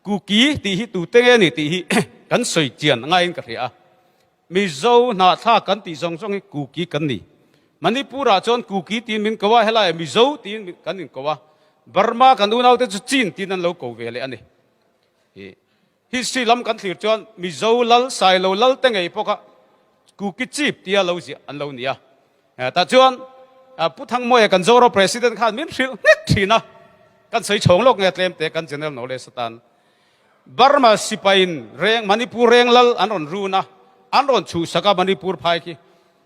Kuki tih hi tute nge ni tih hi kan sawi chian ngaiin ka hria a. Mizo hnahthlak kan tih zawng zawng hi Kuki kan ni. Manipur-ah chuan Kuki tiin min ko a, helaiah Mizo tiin kan inko a. Burma kan unaute chu Chin tiin an lo ko ve leh a ni. History lam kan thlir chuan Mizo lal, Sailo lal te ngei pawh kha Kuki Chief tia lo ziah an lo ni a. Tah chuan Pu Thangmawia kan Zoro President khan min hrilh nghek thin a, kan sawi chhawng lawk nge tlem te kan General Knowledge atan. Burma sipaiin reng Manipur reng lal an rawn run a, an rawn chhuhsak a Manipur phai khi.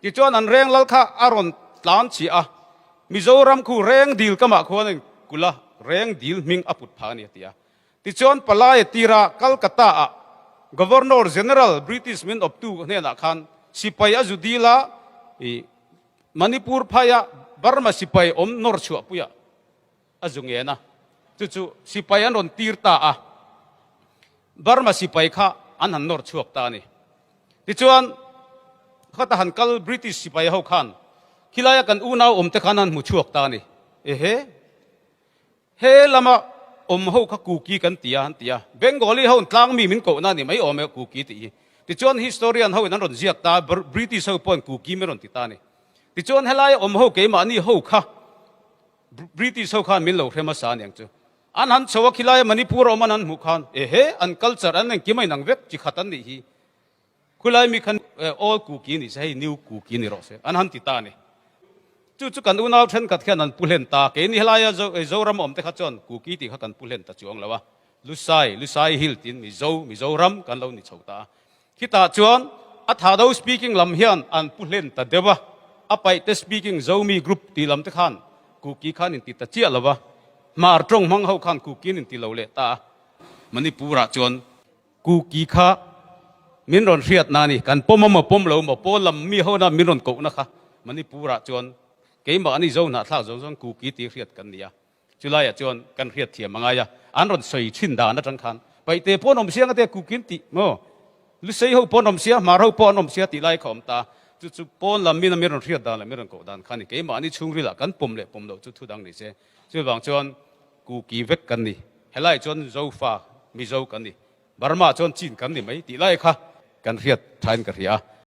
Tichuan an reng lal kha a rawn tlan chhiah a, Mizoram khu reng dil kamah khuan a inkulh a, reng dil hming a put phah a ni a ti a. Tichuan Palai tira Calcutta-ah Governor General British min awptu hnenah khan sipai a zu dil a, i Manipur phaia Burma sipai awm nawr chhuahpuiah a zu ngen a, chu chu sipai an rawn tir ta a, Burma sipai kha an han nawr chhuak ta a ni. Tichuan khata han kal British sipai ho khan khilaia kan unau awmte khan an hmu chhuak ta a ni. Ehe! He lama awm ho kha Kuki kan ti a, an ti a. Bengali ho in tlang mi min kohna a ni mai awm e Kuki tih hi. Tichuan historian ho in an rawn ziak ta a, British ho pawhin Kuki min rawn ti ta a ni. Tichuan helaia awm ho keimahni ho kha British ho khan min lo hre hmasa a niang chu. An han chho a, khilaia Manipur a awm an han hmuh khan, ehe, an culture an engkim a inang vek chi khat an nih hi. Khulai mi khan Old Kuki ni se hei New Kuki ni rawh se an han ti ta a ni. Chu chu kan unau thenkhat khian an pu hlen ta. Keini helaia Zoram awm te kha chuan Kuki tih kha kan pu hlen ta chuang lo a. Lusai, Lusai Hill tiin Mizo, Mizoram kan lo ni chho ta a. Khitah chuan a Thado speaking lam hian an pu hlen ta deuh a. A Paihte speaking Zomi group tih lam te khan Kuki khan inti ta chiah lo a. Hmar tawng hmang ho khan Kuki an inti lo leh ta a. Manipur-ah chuan Kuki kha min rawn hriat na ni, kan pawm a maw pawm lo maw, pawl lam mi ho na min rawn kohna kha Manipur ah chuan keimah ani zo hnahthlak zawng zawng Kuki tih hriat kan ni a, chulai ah chuan kan hriat thiam a ngai a, an rawn sawi thin dan atang khan Paihte pawh an awm sia ngate Kuki an tih maw, Lusei ho pawh an awm sia, Hmar ho pawh an awm sia tih lai kha awm ta, chu chu pawn lam min a min rawn hriat dan leh min rawn koh dan kha ni, keimah ani chhungril ah kan pawm leh pawm loh chu thu dang ni se, chuvang chuan Kuki vek kan ni. Helai chuan Zofa, Mizo kan ni. Burma chuan Chin kan ni mai tih lai kha kan hriat thain ka hria a.